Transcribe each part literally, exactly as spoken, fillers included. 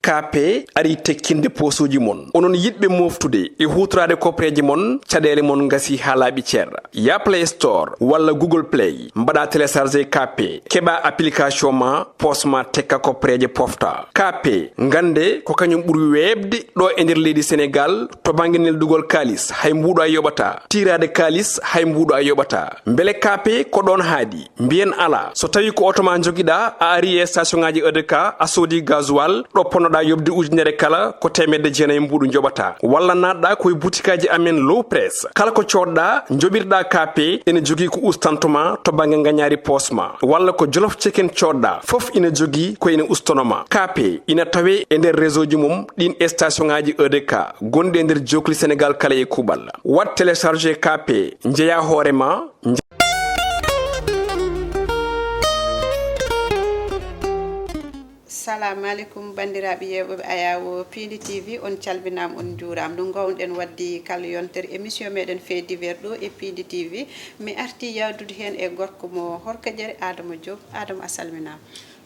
K P ari tekkinde poosuuji mon. Onon yiɗɓe mooftude e huutoraade kopreeje mon, caɗeele mon ngasi haa laaɓi cer. Ya Play Store walla Google Play, mbaɗa télécharger K P, keɓa application ma, poos ma tekka kopreeje pofta. K P, ngannde ko kañum ɓuri weeɓde ɗo e nder leydi Senegaal to bannge neldugol kaalis, hay mbuuɗo a yoɓata. Tiiraade kaalis, hay mbuuɗo a yoɓata. Mbele K P ko ɗoon haaɗi? Mbiyen alaa. So tawii ko oto ma njogiɗaa, a ari e station ŋaaji E D K, a soodi gasoil, ɗo ponnoɗaa yoɓde ujunere kala, ko teemedde jeenayi mbuuɗu njoɓataa. Walla naatɗaa ko e butikaaji amen Low Press. Kala ko coodɗaa, njoɓirɗaa K P, ene jogii ko ustanto ma to bannge ngañaari poos ma. Walla ko Jolof Chicken coodɗaa, fof ina jogii ko ina ustono ma. K P ina tawee e nder réseau ji mum ɗin e station ŋaaji E D K gonɗi e nder jookli Senegaal kala e kuuɓal. Waɗ télécharger K P, njeyaa hoore ma, nje- Salamu aleykum, banndiraaɓe yeewɓe Ayawo Piindi T V, on calminaama, on njuuraama. No ngoowno-ɗen waɗde kala yontere émission meɗen Fait divers ɗo e Piindi T V. Mi arti yahdude heen e gorko mo Horkojere, Adama Diop. Adama, a salminaama.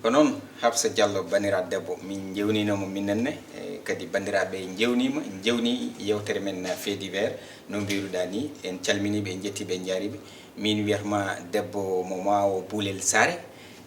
Ko noon, Hafsa Diallo, banndiraaɗo debbo, min njewniino mo minen ne, e kadi banndiraaɓe njewniima, njewni yeewtere men Fait divers, no mbiiruɗaa ni, en calminiiɓe, en njettiiɓe, en njaariiɓe. Min wiyatma debbo mo Maawo Buulel Saare,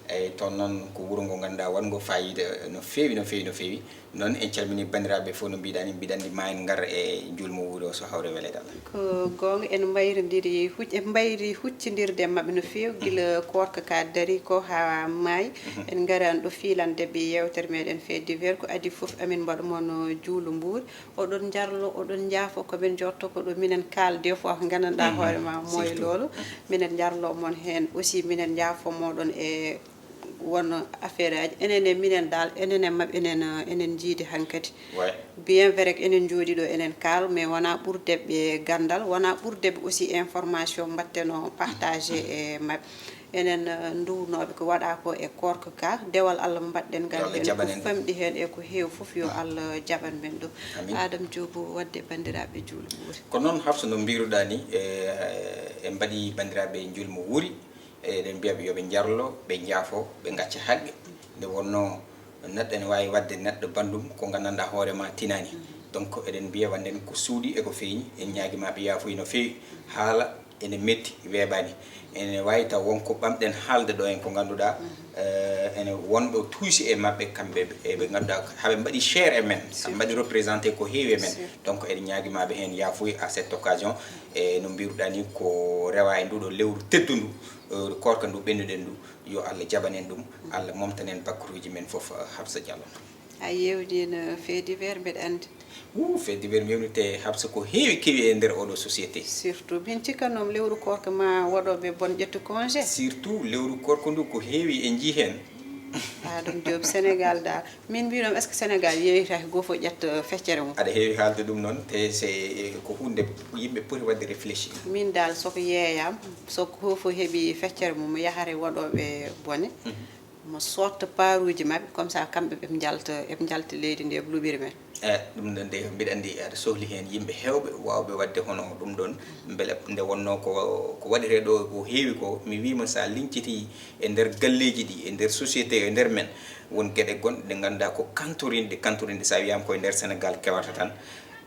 eyyi, toon noon ko wuro ngo ngannduɗaa waɗngo faayiida no feewi, no feewi, no feewi. Noon en calminii banndiraaɓe fof, no mbiiɗaa ni, mbiɗa anndi ma en ngar e njuulmo wuuri o so hawre weleede Allah. Ko goonga, en mbayrondiri huc-, en mbayri huccindirde e maɓɓe no feewi, gila koorka ka dari ko haa maayi. En ngaraani ɗo fiilande ɓe yeewtere meɗen Fait divers, ko adii fof amin mbaɗa mo no juulu mbuuri. Oɗon njarlo, oɗon njaafo, ko min njotto ko ɗo minen kaal des fois ko nganndanɗaa hoore ma mooy loolu. Minen njarlo mon heen aussi, minen njaafo moɗon e won affaire aji. Enen e minen dal, enen e maɓɓe, enen, enen njiidi hankadi. Bien vrai que enen njooɗi ɗo, enen kaal, mais wona ɓurdeɓe ganndal, wona ɓurdeɓe aussi information mbatteno partagé e maɓɓe. Enen, eh, nduwnooɓe ko waɗa ko e koorka ka, dewal Allah mo mbaɗɗen ngal heen, ko famɗi heen e ko heewi fof, yo Allah jaɓan men ɗum. Adam Diop, waɗde banndiraaɓe juulu ɓuuri. Ko noon, Hafsa, no mbiiruɗaa ni, e, en mbaɗi banndiraaɓe njuulmo wuuri, eɗen mbiya ɓe yo ɓe njarlo, ɓe njaafo, ɓe ngacca haqqe. Nde wonnoo neɗɗo ene waawi waɗde neɗɗo banndum ko nganndanɗaa hoore ma tinaani. Donc eɗen mbiya wonde ko suuɗi e ko feeñi, en ñaagii ma ɓe yaafoyi no feewi. Haala ene metti, weeɓaani. Ene waawi taw won ko ɓamɗen haalde ɗo en ko ngannduɗaa, eh, ene wonɓe o tuusi e maɓɓe kamɓe, e ɓe ngannduɗaa haɓe mbaɗi cher e men, haɓe mbaɗi représenté ko heewi e men. Donc eɗen ñaagii ma ɓe heen yaafuya à cette occasion. E no mbiiruɗaa ni, ko rewa e nduɗo lewru teddundu, eh, koorka ndu ɓennuɗen ndu, yo Allah jaɓan en ɗum, Allah momtan en bakkaruuji men fof, eh, Hafsa Diallo. A yeewniino fait divers, mbeɗa anndi. Wuu, fait divers, mi yewnirte Hafsa, ko heewi kewi e nder oɗo société. Surtout min cikkanoom lewru koorka ma waɗooɓe bon ƴettu congé. Surtout lewru koorka ndu ko heewi en njii heen. Adam Diop, Sénégal dal. Min mbinoom, est-ce que Sénégal yeeyata hay gooto fof ƴetta feccere mum? Aɗa heewi haalde ɗum noon, te se ko huunde yimɓe poti waɗde réfléchi. Min dal, so ko yeeyaama, so ko fof heɓi feccere mum, yahare waɗooɓe bone, mo sootta paaruuji maɓɓe, comme ça kamɓe ɓe njalta, eɓe njalta leydi ndi, eɓe luɓira men. Eyi, ɗum ɗon de, mbiɗa anndi aɗa sohli heen yimɓe heewɓe waawɓe waɗde hono ɗum ɗoon. Mbele nde wonnoo ko, ko waɗetee ɗo ko heewi ko, mi wiima so a liñcitii e nder galleeji ɗi, e nder société, e nder men, won geɗe gonɗe ɗe ngannduɗaa ko kantorinɗe, kantorinɗe, so a wiyaama ko e nder Senegaal kewata tan,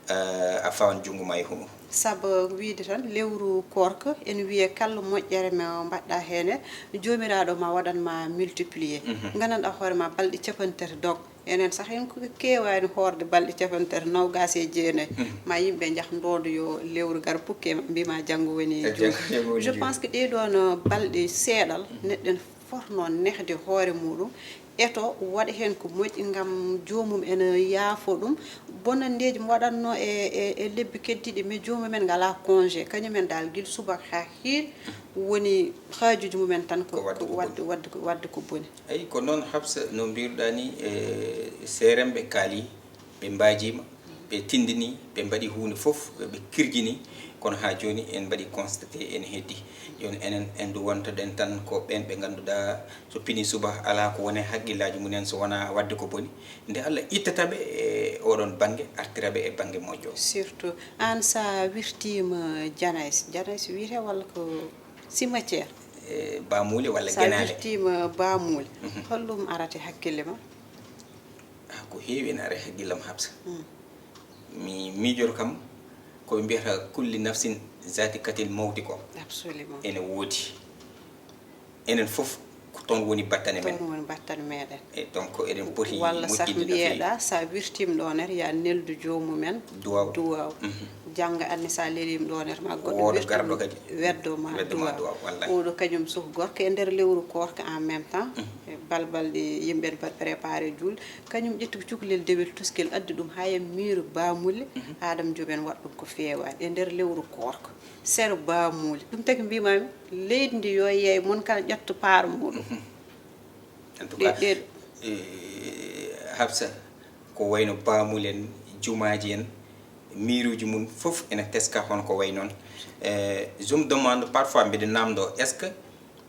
eh, a fawan junngo ma e humo. Sabu wiyde tan lewru koorka, ene wiyee kala moƴƴere mo mbaɗɗaa heen, Joomiraaɗo ma waɗan ma multiplier. Nganndanɗaa hoore ma balɗe capanɗe tati dog. Enen sah en ko keewaani hoorde balɗe capanɗe tati, noogaas e jeenayi. Ma yimɓe njah ndoondo yo lewru gar pukke, mbiima janngo woni juulde. Je pense que ɗee ɗoon balɗe seeɗal neɗɗo en fotnoo nehde hoore muɗum, eto waɗa heen ko moƴƴi ngam joomum ene yaafoo ɗum. Bonanndeeji mo waɗatnoo e, e, e lebbi keddiiɗi, mais joomum en ngalaa congé. Kañum en dal gila subaka haa hiiri woni haajuuji mum en tan ko waɗde, waɗde, waɗde ko boni. Eyi, ko noon, Hafsa, no mbiiruɗaa ni, e, seerenɓe kaalii, ɓe mbaajiima, ɓe tinndinii, ɓe mbaɗii huunde fof, ɓe kirjinii, kono haa jooni en mbaɗii constaté ene heddii. Jooni enen, en ndu wontoɗen tan ko ɓeen ɓe ngannduɗaa so pinii subaka alaa ko woni e hakkillaaji mum en so wonaa waɗde ko boni. Nde Allah ittata ɓe e oɗon bannge, artira ɓe e bannge moƴƴo. Surtout, aan so a wirtiima Janays, Janays wiyetee walla ko cimetière? E baamuuli walla genaale. So a wirtiima baamuuli, holɗum arata e hakkille ma? Ko heewi ene ara e haqqillam, Habsa. Mi miijoto kam ko ɓe mbiyata kulli nafsin zati katil mawti ko. Absolument. Ene woodi. Enen fof ko toon woni battane men. Toon woni battane meɗen. E donc eɗen poti walla sah moƴƴinde no feewi. Mbiyeɗa sa wirtim ɗo ner ya neldu joomumen. Duwaw. Duwaw. Jannga anni sa lelim ɗo ner ma goɗɗo wooda wirtum garɗo kadi. Weddo ma weddo ma duwaw. Duwaw, wallahi. Oɗo kañum suh gorko e nder lewru koorka en même temps. E balbalɗe yimɓe mbaɗ préparé julde. Kañum ƴetti ko cukalel dewel tuskel addi ɗum haa e miiro Bamule. Adam Joop en waɗ ɗum ko feewaani e nder lewru koorka. Sero Bamule. Ɗum tagi mbimami leydi ndi yo yeey mon kala ƴetto part muɗum. En tout cas, eh, Habsa, ko wayno Bamule en, jumaaji en, miiruuji mum fof ene teska hono ko way noon. Eh, je me demande parfois, mbiɗa namdo, est-ce que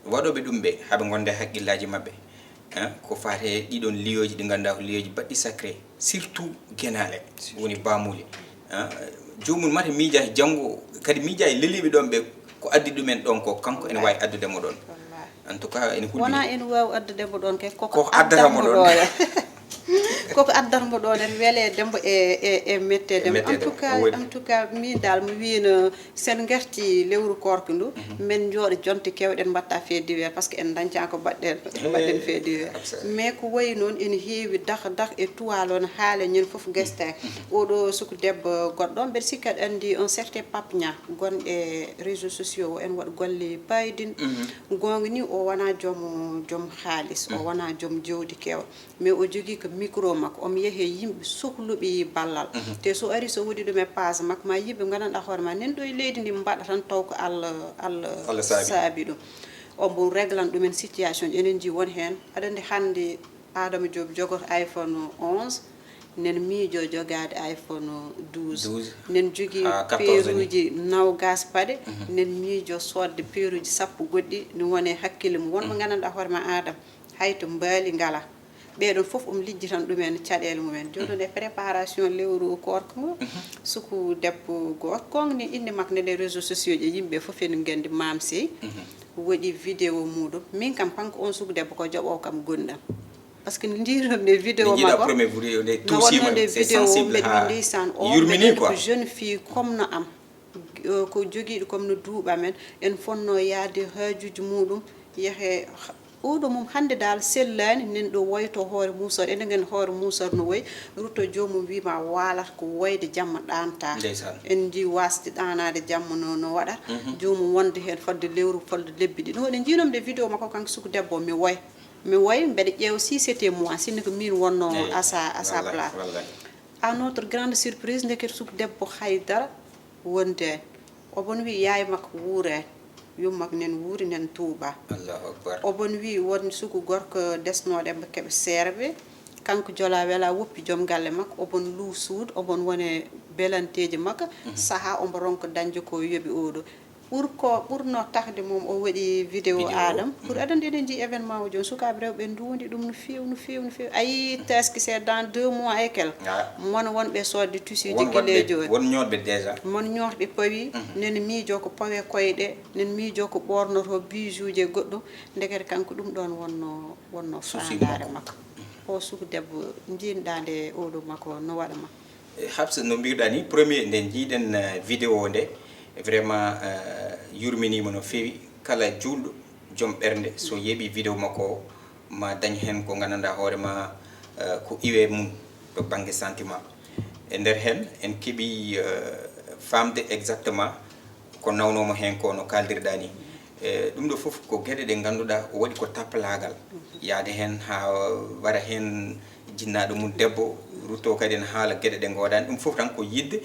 waɗooɓe ɗum ɓe haɓe ngonda e haqqillaaji maɓɓe? Hein, ko faati e ɗiɗon liyoji ɗi ngannduɗaa ko liyoji baɗɗi sacré, surtout genaale, woni Bamule. Hein, joomum mata miija e janngo, kadi miija e leliiɓe ɗon ɓe, ko addi ɗumen ɗon ko, kanko ene waawi addude mo ɗon. Wallahi. En tout cas, ene hulɓini. Wona ene waawi addude mo ɗon kay, koko addata mo ɗon. Koko addata mo ɗon en weleede mo e, e, e metteede mo. En tout cas, en tout cas, min dal mi wiino, sen ngarti lewru koorka ndu, men njooɗo jonte kewɗen mbatta fait divers, parce que en dañca ko mbaɗɗen, mbaɗɗen fait divers. Mais ko wayi noon ene heewi dak dak e tuwaalo no haala ñin fof gestaaki. Oɗo suku debbo goɗɗo, mbeɗa sikki aɗa anndi un certain Pape Niang, gonɗo e réseaux sociaux o, en waɗ golle paydin. Goonga ni o wona joom, joom haalis, o wona joom jawdi keewa. Mais o jogii ko micro makko, omo yehe yimɓe sohluɓe ballal. Te so ari so woni ɗum e page makko, ma yimɓe nganndanɗaa hoore ma, nen ɗo e leydi ndi mbaɗa tan taw ko Allah, Allah saabi ɗum. Omo reglan ɗumen situation, enen njii won heen. Aɗa anndi hannde Adama Diop jogoto iPhone onze, nen miijo jogaade iPhone douze. Nen jogii peeruuji nawgas paɗe, nen miijo soodde peeruuji sappo goɗɗi, ne wone hakkille mum. Wonɓe nganndanɗaa hoore ma Adama, hay to mbaali ngala. Ɓee ɗon fof omo lijjitan ɗumen caɗeele mumen. Jooni noon e préparation lewru koorka ngo, suku debbo gooto, kongni innde makko nde e réseaux sociaux ji, yimɓe fof ene nganndi, Maam Sey, waɗi vidéo muɗum. Min kam, kanko on suku debbo ko joɓoowo kam gonɗam. Parce que ndiiɗon nde vidéo makko, no wonno nde vidéo, mbeɗ mi ndeysaan, o mbeɗ ko jeune fille comme no am. Ko jogiiɗo comme no duuɓa men, en fonno yaade haajuuji muɗum, yehe. Oɗo mum hannde dal sellaani, nen ɗo woyto hoore Muusor, enen ngen hoore Muusor no woy, rutto joomum wiima waalata ko woyde jamma ɗaanta. En njii wasde ɗaanaade jamma no, no waɗa, joomum wonde heen fodde lewru, fodde lebbi ɗi. Ɗum waɗi njiinomde vidéo makko kanko suku debbo, mi woy. Mi woy, mbeɗa ƴeewa si c'était moi, sinno ko min wonno à sa, à sa place. À notre grande surprise, ndeket suku debbo haydara wonde. Obon wi yaay makko wuure, yum makko nen wuuri nen tuuba. Allahu Akbar. Obon wi won suku gorko desnooɗo emba keɓe seerɓe. Kanko jola wela woppi joom galle makko, obon luu suud, obon wone belanteeji makko. Saha ombo ronko dañde ko yoɓi oɗo. Ɓur ko ɓurno takde mum o waɗi vidéo. Adam. Pour adan eɗen njii événement o jooni, sukaaɓe rewɓe nduundi ɗum no feewi, no feewi, no feewi. A yii taski c'est dans deux mois et quelques. Mon wonɓe soodde tissueji gile jooni. Won ñootɓe déjà. Mon ñootɓe pawi, nen miijo ko pawe koyɗe, nen miijo ko ɓornoto bijoux e goɗɗum. Ndekete kanko ɗum ɗon wonno, wonno faandaare makko. O suku debbo, njiinɗaa nde oɗo makko no waɗa ma. Eh, Habsa, no mbiruɗaa ni, premier nde njiiɗen, eh, vidéo nde, vraiment, eh, yurminiima no feewi. Kala juulɗo, joom ɓernde, so yeeɓi vidéo makko o, ma dañ heen ko nganndanɗaa hoore ma, eh, ko iwe mum to bannge sentiment. E nder heen, en keɓi, eh, faamde exactement ko nawnooma heen ko no kaaldirɗaa ni. Eh, ɗum ɗo fof ko geɗe ɗe ngannduɗaa o waɗi ko tappalaagal. Yaade heen haa wara heen jinnaaɗo mum debbo, rutto kadi ene haala geɗe ɗe ngoodaani. Ɗum fof tan ko yiɗde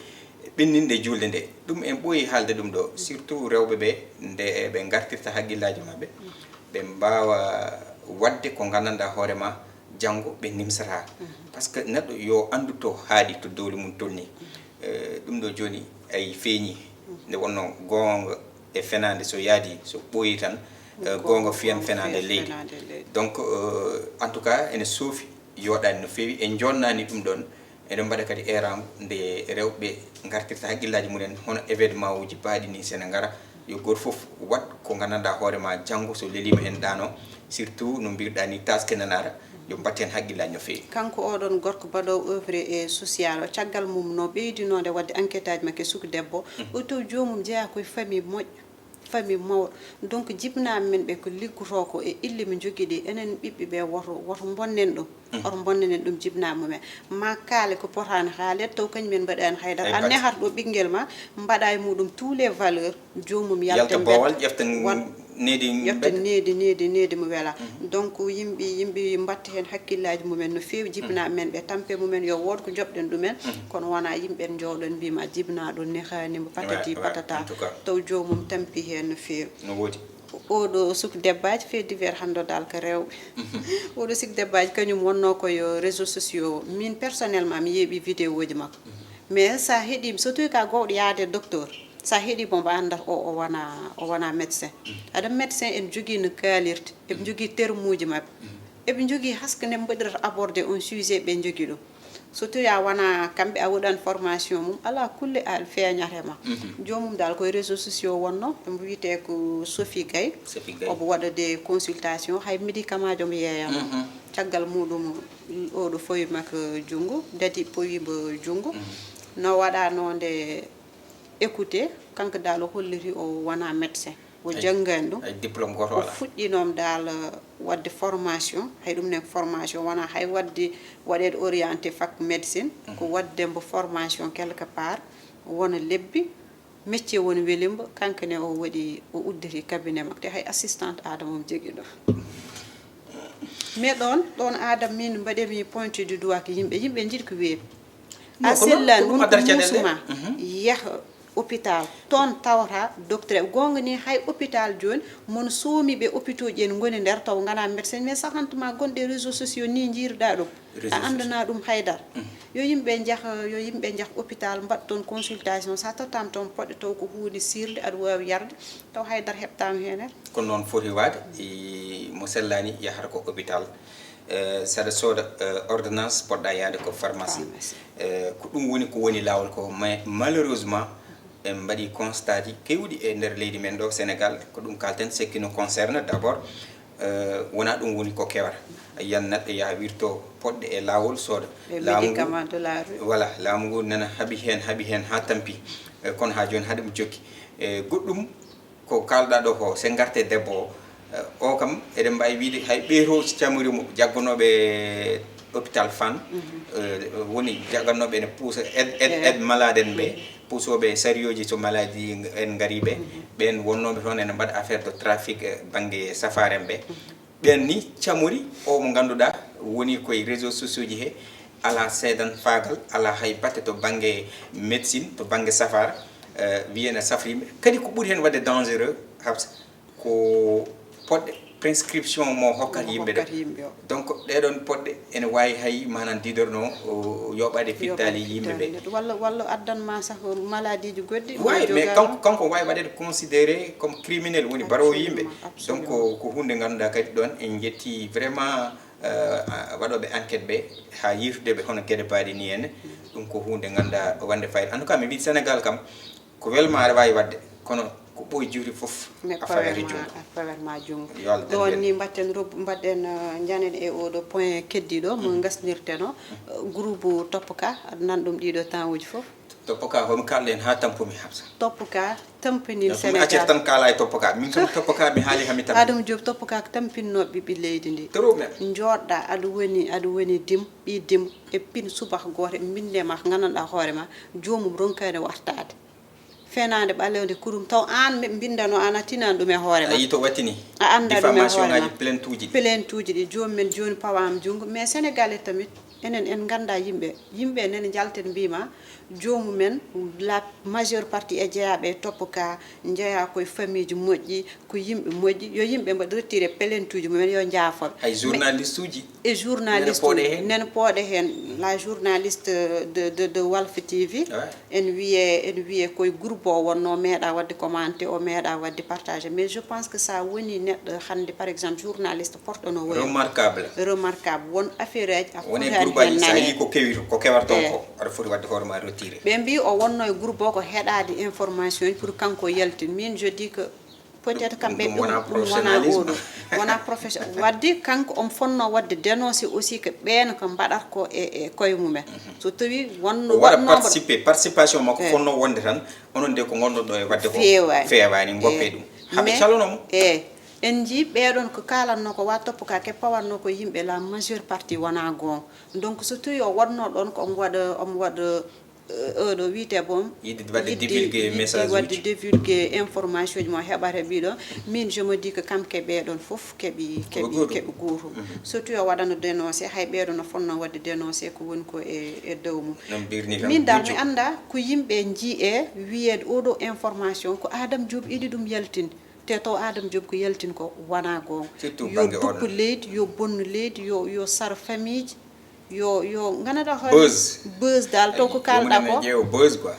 ɓenninde juulde nde. Ɗum en ɓooyi haalde ɗum ɗo, surtout rewɓe ɓe, nde ɓe ngartirta haqqillaaji maɓɓe, ɓe mbaawa waɗde ko nganndanɗaa hoore ma, janngo ɓe nimsataa. Parce que neɗɗo yo anndu to haaɗi, to dowli mum tolni. Eh, ɗum ɗo jooni ay feeñi. Nde wonno goonga e fenaande so yaadi, so ɓooyi tan, eh, goonga fiyan fenaande leydi. Donc, eh, en tout cas, ene soofi, yooɗaani no feewi, en joonnaani ɗum ɗoon. Eɗen mbaɗa kadi eeraango nde rewɓe ngartirta haqqillaaji mumen, hono événement uji baaɗi ni, so ene ngara, yo gooto fof waɗ ko nganndanɗaa hoore ma, janngo so leliima en ɗaano, surtout no mbiruɗaa ni, taske nanaara, Yo mbatten haqqillaaji no feewi. Kanko oɗon gorko baɗoowo œuvre e social o, caggal mum no ɓeydinoonde waɗde enquête aji makko e suka debbo o, taw joomum jeyaa koye famille moƴƴo, famille mawɗo. Donc jibinaaɓe men ɓe ko liggotoo ko e ille mi njogii ɗi, enen ɓiɓɓe ɓe woto woto mbonnen ɗum. Oto mbonnenen ɗum jibinaaɓe mumen. Ma kaale ko potaani haaleede taw kañum en mbaɗaani haydara. A nehata ɗo ɓinngel ma, mbaɗa e muɗum tous les valeurs, joomum yalta bowal, ƴefta needi ƴefta needi needi needi mo wela. Donc yimɓe yimɓe mbatta heen hakkillaaji mumen no feewi, jibinaaɓe men ɓe tampe mumen yo wood ko njoɓɗen ɗumen. Kono wona yimɓe njooɗon mbima jibinaaɗo nehaani mo patati patata, taw joomum tampi heen no feewi. No woodi. Oɗo suka debbaji fait divers hannde o dal ko rewɓe. Oɗo suka debbaji kañum wonno ko yo réseau sociaux o. Min personnellement mi yeeɓi vidéo ji makko. Mais sa heeɗima so tawi ka gowɗo yaade docteur, sa heeɗima omo andat o o wona o wona médecin. Aɗa médecin en jogui no kaalirta, eɓe jogui termuji mabɓe, eɓe jogui haske nde mbaɗirata abordé on sujet ɓe jogui ɗum. So tawi a wona kamɓe a waɗani formation mum ala kulle al feeñata e ma. Joomum dal koye réseau sociaux wonno, omo wiyete ko Sophie Gaye. Omo waɗa de consultation, hay médicament ji omo yeeyano. Caggal muɗum oɗo fawi makko junngo dadi powimo junngo. No waɗa nonde écouté, kanko dal o holliri o wona médecin. O janngani ɗum. Hay diplôme goto o wala. Fuɗɗinoom dal waɗde formation, hay ɗum ne formation wona hay waɗde waɗeede orienté fac médecine. Ko waɗde mbo formation quelque part wona lebbi, métier woni welimbo, kanko ne o waɗi o udditi cabinet makko te hay assistante adama omo jogui ɗo. Mais ɗon ɗon adam min mbaɗemi pointe du doigt ko yimɓe yimɓe jiɗi ko weeɓi. A sellan won ko musuma yaha hôpital toon tawata docteur. Gonga ni hay hôpital joni mon soomiɓe hôpitaux ji en goni nder taw gana médecin, mais sahantuma gonɗe réseau sociaux ni jiirɗa ɗum a andana ɗum haydar. Yo yimɓe jaha yo yimɓe jaha hôpital mbaɗa toon consultation, sa tottam toon poɗɗe taw ko hunde sirde aɗa wawi yarde taw haydar heɓtama hen. Hen ko noon foti waade. Mo sellani yahata ko hôpital. Saɗa sooda ordonnance poɗɗa yaade ko pharmacie. Ko ɗum woni ko woni laawol ko, mais malheureusement en mbaɗi constat ji kewɗi e nder leydi men ɗo Sénégal. Ko ɗum kalten, ce qui nous concerne d'abord, wona ɗum woni ko kewata. A yiyan neɗɗo ya wirto poɗɗe e laawol sooda. Laamu ngu, voilà, laamu ngu nana haɓi heen haɓi heen haa tampi. Kono haa jooni haɗum jokki. Goɗɗum ko kaalɗaa ɗo ko, se ngarte debbo o, o kam eɗen mbaawi wiyde hay ɓeeto camori mo, jagganooɓe hôpital Fann, woni jagganooɓe ene puusa aide, aide, aide malade en ɓe, puusooɓe sariyooji so malade en ngarii ɓe, ɓeen wonnooɓe toon ene mbaɗa affaire de trafic bannge safaare en ɓe. Ɓeen ni camori o mo ngannduɗaa woni koye réseau sociaux ji he, alaa seedan faagal, alaa hay batte to bannge médecine, to bannge safara, wiyee na safriiɓe. Kadi ko ɓuri heen waɗde dangereux, Habsa, ko poɗɗe prescription mo hokkata yimɓe ɗo. Donc ɗeɗon poɗɗe ene wawi hay manan diderno yoɓade fittali yimɓe ɓe. Walla walla addan ma sah maladie ji goɗɗi. Wawi, mais kanko kanko wawi waɗede considéré comme criminel, woni barowo yimɓe. Donc ko hunde ganduɗa kadi ɗon en jetti vraiment waɗoɓe enquête ɓe ha yirtude ɓe hono gueɗe baɗe ni henne. Ɗum ko hunde ganduɗa wande fayida. En tout cas mi wiɗi Sénégal kam ko welma aɗa wawi wadde kono ko ɓooyi juuri fof a fawete jungo. Ɗon ni mbatten rob mbaɗɗen janen e oɗo point keddiɗo mo gasnirten o. Groupe toppoka aɗa nan ɗum ɗiɗo temps uji fof. Toppoka homi kalɗen ha tampumi Habsa. Toppoka tampinin Sénégal. Accir tan kala e toppoka min kam toppoka mi haali hami tampi. Adama Diop toppoka ko tampinnoɓe ɓiɓɓe leydi ndi. Joɗɗa aɗa woni aɗa woni dim ɓi dim e pin subaka goto e mbinde ma ko gandanɗa hoore ma jomum ronkani wartade. Fenande ɓalewde kurum taw an ɓe mbindano an a tinani ɗum e hoore ma. Ayi to wattini. A anda ɗum e hoore ma. Plainte uji ɗi. Plainte uji ɗi jomum en joni pawama jungo mais Sénégalais tamit enen en ganda yimɓe yimɓe nene jalten mbima jomum en la majeure partie e jeeyaɓe e toppo ka jeeya koye famille ji moƴƴi ko yimɓe moƴƴi yo yimɓe mbaɗ retiré plainte uji mumen yo jaafoɓe. Hay journaliste uji. E journaliste uji nene pooɗe heen la journaliste de de de Walf T V. En wiye en wiye koye groupe o wonno meeɗa wadde commenté o meeɗa wadde partagé mais je pense que sa woni neɗɗo hannde par exemple journaliste porɗo no woy remarquable remarquable won affaire aji a woni groupe aji sa yi ko kewi ko kewata toon ko aɗa foti wadde hoore ma retiré. Ɓe mbi o wonno e groupe o ko heɗade information pour kanko yaltin min je dis que Peut-être kam ɓe ɗum wona professionnalisme. Wona profession wadde kanko on fonno wadde dénoncé aussi que ɓeen ko mbaɗat ko e e koye mumen. So tawi wonno waɗa participer, participation makko fonno wonde tan onon de ko ngonɗon ɗo e wadde ko feewani, feewani goppe ɗum haɓe calonomo. E en njii ɓeeɗon ko kaalanno ko wa toppo ka ke pawanno ko yimɓe la majeure partie wona goonga. Donc so tawi o wonno ɗon ko omo waɗa omo waɗa oɗo wiyte boom yidde wadde divulgué message wadde divulgué information ji mo heɓata e ɓiɗo. Min je me dis que kam ke ɓeeɗon fof keɓi keɓi keɓi gootum. Surtout o waɗano dénoncé hay ɓeeɗo no fonno wadde dénoncé ko woni ko e e dow mum. Min dal mi annda ko yimɓe njii e wiyeede oɗo information ko Adam Diop iɗi ɗum yaltin. Te taw Adam Diop ko yaltin ko wona goonga. Yo duppu leydi, yo bonnu leydi, yo yo sar famille ji. Yo yo ganata hoore buzz, buzz dal to ko kalɗa ko ƴeewa buzz quoi.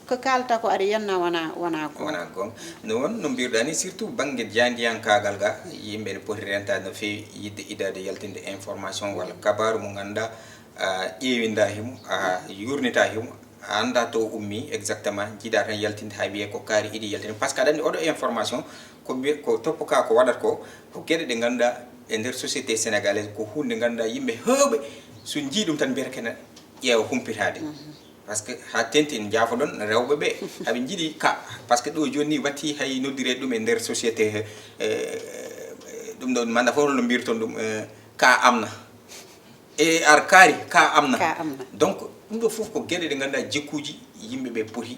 Ko kalta ko aɗa yenna wona wona ko wona gom. No won no mbirɗa ni surtout bangge jandiyankagal ga yimɓe ne poti rentade no feewi yidde idade yaltinde information walla kabaru mo ganduɗa a ƴeewinda himo a yurnita himo a anda to ummi exactement jiiɗa tan yaltinde hay wiye ko kaari iɗi yaltinde parce que aɗa andi oɗo information ko mbi ko toppo ka ko waɗata ko ko geɗe ɗe ganduɗa e nder société sénégalaise ko hunde ganduɗa yimɓe hewɓe so jii ɗum tan mbiyata kene ƴeewa humpitade. Parce que ha tenti en jaafoɗon rewɓe ɓe aɓe jiiɗi ka parce que ɗo joni ni watti hay noddire ɗum e nder société ɗum ɗon manda fof no mbirton ɗum ka amna e ar kaari ka amna. Donc ɗum ɗo fof ko geɗe ɗe ganduɗa jikkuji yimɓe ɓe poti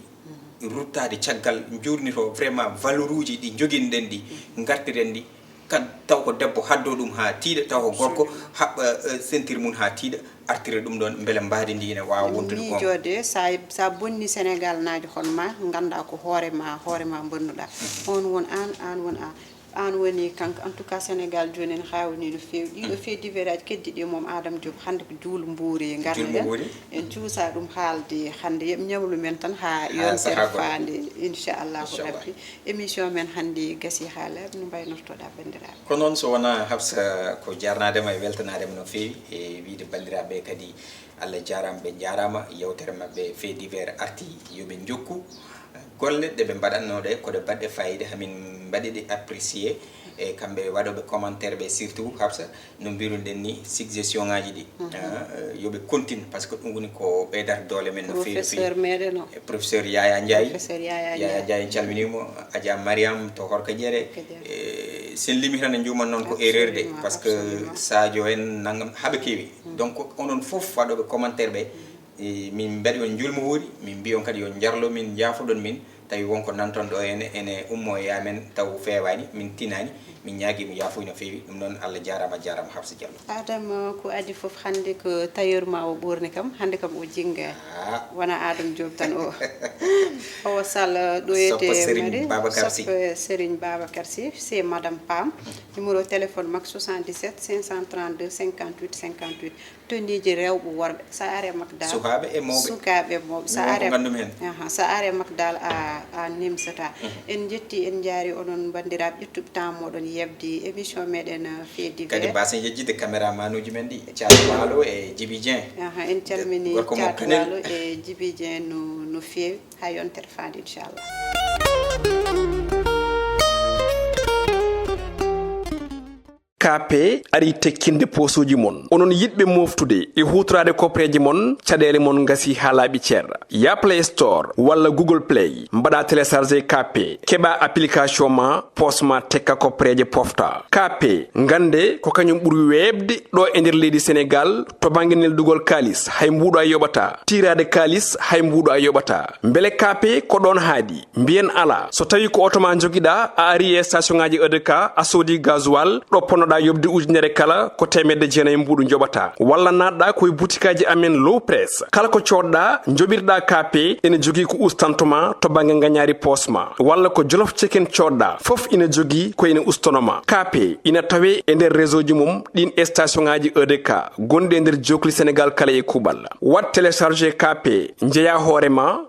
ruttade caggal jurnito vraiment valeur uji ɗi joguinoɗen ɗi gartiren ɗi. Kan taw ko debbo haddo ɗum ha tiiɗa taw ko gorko haɓɓa sentir mum ha tiiɗa artira ɗum ɗon beele mbaadi ndi ene wawa wontude ko miijode sa sa bonni sénégal naajo hono ma ganda ko hoore ma hoore ma bonnuɗa. On won an an won an an woni kanko en tout cas sénégal joni en hawni no feewi ɗiɗo fee diveraji keddi ɗi moom adam diop hande ko juul mbuuri gardiɗen en cuusa ɗum haalde hande yeɓ ñawlu men tan ha yontere faande inchallahu rabbi. Émission men hannde gasi haala no mbaynortoɗa banndiraaɓe. Ko noon so wonaa habsa ko jarnaadema e weltanaadema no feewi e wiide banndiraaɓe kadi allah jaaraama ɓe njaaraama yewtere maɓɓe fait divers arti yo ɓe njokku golle ɗe ɓe mbaɗatnoo ɗe ko ɗe baɗɗe fayida hamin mbaɗi ɗe apprécié e kamɓe waɗooɓe commentaire ɓe surtout habsa no mbiruɗen ni suggestion ngaji ɗi ah, yo ɓe continue parce que ɗum woni ko ɓeydata doole men no feewi no feewi. Professeur meɗen o e professeur yaya ndiaye professeur yaya yaya ndiaye ndiaye en calminimo adja mariam to horka ƴere. E sen limi tan en juuman noon ko erreur de absolument parce que absolument sadio en nangam haɓe keewi donc onon fof waɗoɓe commentaire ɓe e min mbaɗi on njulmo wuuri min mbiyon kadi yo jarlo min jaafoɗon min tawi wonko nanton ɗo ene ene ummo e amen taw feewani min tinani min ñaagima yaafuy no feewi ɗum noon allah jarama jarama habsa diallo. Adam ko adi fof hannde ko tailleur ma o ɓoorni kam hannde kam o jinga ah. Wona adam job tan o owa sall ɗoyete soppo serigne babacar si soppo serigne babacar si c'est madame pam numéro téléphone makko soixante-dix-sept cinq cent trente-deux cinquante-huit cinquante-huit. Toniiji rewɓe worɓe so are makdal sukaaɓe e mawɓe sukaaɓe e mawɓe so are gandum hen aha so are makdal a a nimsata en jetti en jaari onon bandiraɓe ƴettuɓe temps moɗon yebde émission meɗen fait divers kadi mbasen yejjide caméra manuji men ɗi caat walo e jibi dien aha en calmini caat walo e jibi dien no no feewi ha yontere faande inchallah. K P arii tekkinde poosuuji mon. Onon yiɗɓe mooftude e huutoraade kopreeje mon, caɗeele mon ngasii haa laaɓi cer. Yah Play Store walla Google Play, mbaɗaa télécharger K P, keɓaa application maa, poos maa tekka kopreeje pofta. K P, nganndee ko kañum ɓuri weeɓde ɗo e nder leydi Senegaal to bannge neldugol kaalis, hay mbuuɗu a yoɓataa. Tiiraade kaalis, hay mbuuɗu a yoɓataa. Mbele K P ko ɗoon haaɗi? Mbiyen alaa. So tawii ko oto maa njogiɗaa, a arii e station ŋaaji E D K, a soodii gasoil, ɗo ponnoɗaa yoɓde ujunere kala, ko teemedde jeenayi mbuuɗu njoɓataa. Walla naatɗaa ko e butikaaji amen Low Press. Kala ko coodɗaa, njoɓirɗaa K P, ene jogii ko ustantoo maa to bannge ngañaari poos maa. Walla ko Jolof Chicken coodɗaa, fof ina jogii ko ene ustanoo maa. K P ina tawee e nder réseau ji mum ɗiin station ŋaaji E D K gonɗi e nder jookli Senegaal kala e kuuɓal. Waɗ télécharger K P, njeyaa hoore maa,